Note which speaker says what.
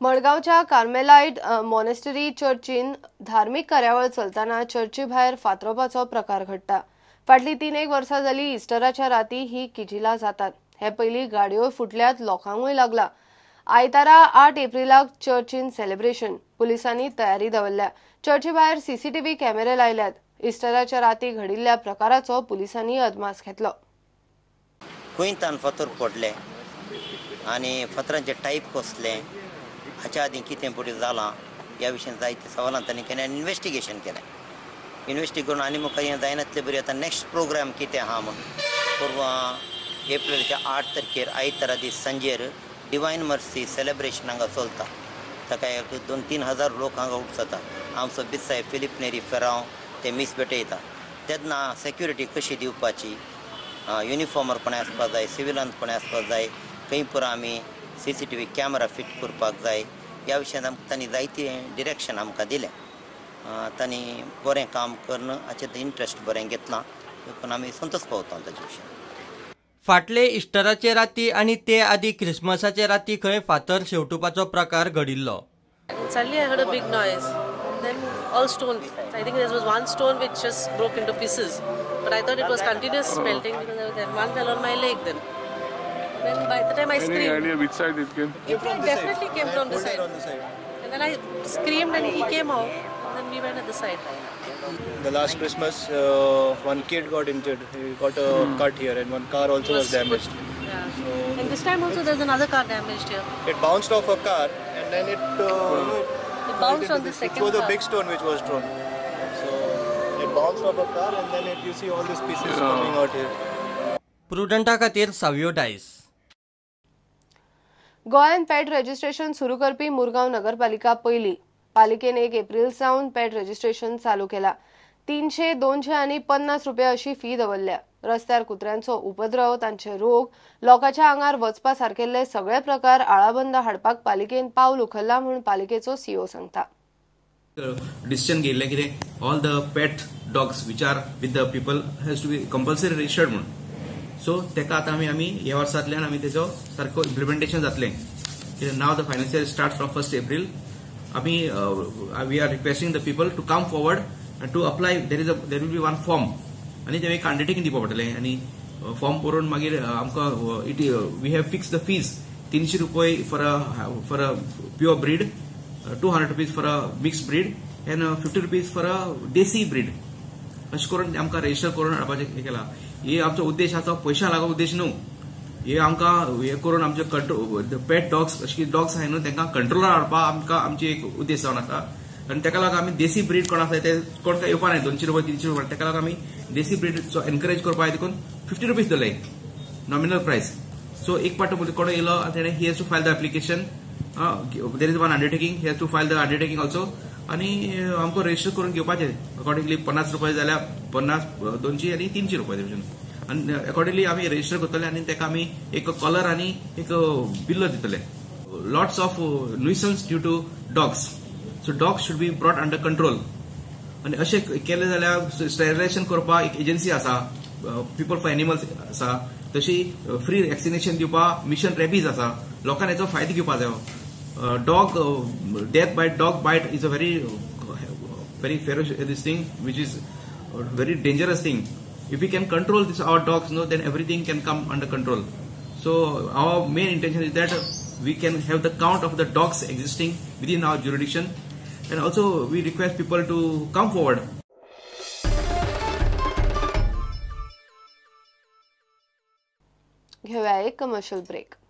Speaker 1: मडगांवच्या कार्मेलायट मॉनेस्टरी चर्चीन धार्मीक कार्यावळ चलतना चर्ची भायर फातरोपाचो प्रकार घडटा. फाटली 3-1 वर्सां जाली इस्टराच्या राती ही किजिला जातात. हे पयलीं गाडयो फुटल्यात, लोकांकूय लागला. आयतारा 8 एप्रिलाक चर्चीन सेलिब्रेशन. पुलिसांनी तयारी दवरल्या. चर्ची भायर सीसीटीव्ही कॅमेरे लायल्यात. इस्टराच्या राती घडिल्ल्या प्रकाराचो पुलिसांनी अदमास घेतलो.
Speaker 2: कुंयतान फातर पडले आनी फातरांचे टायप कसले हाच्या आदीं कितें पुढे जालां ह्या विशयान जायते सवालां तांणी केलें आनी इन्वेस्टिगेशन केलें. इन्वेस्टिगेट करून आनी मुखार हें जायनातले बरी आतां नेक्स्ट प्रोग्राम कितें आहा म्हूण परवां एप्रिलच्या 8 तारखेर आयतारा दीस सांजेर डिवायन मर्सी सेलिब्रेशन हांगा चलता. ताका एक 2-3 हजार लोक हांगा उपसता. आमचो बिसाय फिलीप नेरी फेरांव ते मीस भेटयता. तेन्ना सेक्युरिटी कशी दिवपाची, युनिफॉर्मार कोणें आसपाक जाय, सिविलांत कोणें आसपाक जाय, खंय पुरो आमी CCTV camera fit करपाक जाय ह्या विशयांत आमकां तांणी जायते डिरेक्शन आमकां दिलें. तांणी बरें काम करून हाचें इंट्रस्ट बरें घेतलां देखून आमी संतोश पावता ताचे विशयान.
Speaker 3: फाटले इस्टराचे राती आनी ते आदी क्रिसमसाचे राती खंय फातर शेवटुपाचो प्रकार घडिल्लो.
Speaker 4: Suddenly I heard a big noise. Then all stones. I think there was one stone which just broke into pieces. But I thought it was continuous melting because then one fell on my leg then. Then by the time I screamed.
Speaker 5: Any idea which side it came?
Speaker 4: It definitely came from the side. And then I screamed and he came out. And then we went at the side.
Speaker 6: The last Christmas, one kid got injured. He got a cut here, and one car also was damaged.
Speaker 4: Yeah.
Speaker 6: So,
Speaker 4: and this time also there's another car damaged here.
Speaker 6: It bounced off a car, and then it
Speaker 4: it bounced on the second
Speaker 6: car. It was
Speaker 4: car.
Speaker 6: A big stone which was thrown. So it bounced off a car, and then you see all these pieces coming out here.
Speaker 3: प्रुडंटा खातीर सावियो डायस.
Speaker 1: गोंयांत पेट registration सुरू करपी मुरगांव नगरपालिका पयली. पालिकेन 1 एप्रिल सावन पेट registration चालू केला. 300, 200 आनी 50 रुपया अशी फी दवरल्या. रस्त्यार कुत्र्यांचो उपद्रव, तांचे रोग, लोकांच्या आंगार वचपा सारकेल्ले सगळे प्रकार आळाबंद हाडपाक पालिकेन पावल उखल्ला म्हूण पालिकेचो सीओ सांगता.
Speaker 7: डिसिजन घेतलें कितें all the pet dogs which are with the people has to be compulsory registered म्हूण. सो तेका आतां आमी ह्या वर्सांतल्यान आमी तेजो सारको इम्प्लिमेंटेशन जातलें. कित्याक now the financial start from 1 April. आमी we are requesting the people to come forward to apply. There will be one form आनी तें एक अंडरटेकींग दिवपा पडटलें आनी फॉर्म भरून मागीर आमकां it we have fix the fees 300 रुपये for a pure breed, 200 rupees for a mixed breed and 50 rupees for a desi breed. अशें करून आमकां रजिस्टर करून हाडपाचें हें केलां. हे आमचो उद्देश आसा पयशां लागो उद्देश न्हू. हे आमकां हे करून आमचे कंट्रोल पेट डॉग्स अशे डॉग्स आहाय न्हू तांकां कंट्रोलार हाडपाक आमकां आमची एक उद्देश जावन आसा. आनी ताका लागून आमी देसी ब्रीड कोण आसा ते कोण काय येवपा नाय 200 रुपया 300 रुपया. ताका लागून आमी देसी ब्रीड एनकरेज करपाक देखून 50 रुपीज दवरले नॉमिनल प्रायस. सो एक पाट कोण येयलो तेणें he has to file the application. There is one undertaking, he has to file the undertaking also. आनी आमकां रजिस्टर करून घेवपाचें अकॉर्डिंगली 50 रुपया जाल्यार 50, 200 आनी 300 रुपया तेवटेन. आनी अकॉर्डिंगली आमी रजिस्टर करतले आनी ताका आमी एक कॉलर आनी एक बिल्लो दितले. Lots of nuisance due to dogs, so dogs should be brought under control. आनी अशें केलें जाल्यार स्टेरिलायझेशन करपाक एक एजन्सी आसा, पीपल फॉर एनिमल्स आसा, तशी फ्री वॅक्सिनेशन दिवपाक मिशन रॅबीज आसा. लोकांनी हेचो फायदो घेवपाक जायो. Dog death by dog bite is a very very ferocious this thing which is very dangerous thing. If we can control this our dogs no, then everything can come under control. So our main intention is that we can have the count of the dogs existing within our jurisdiction, and also we request people to come forward.
Speaker 1: घेऊया एक commercial break.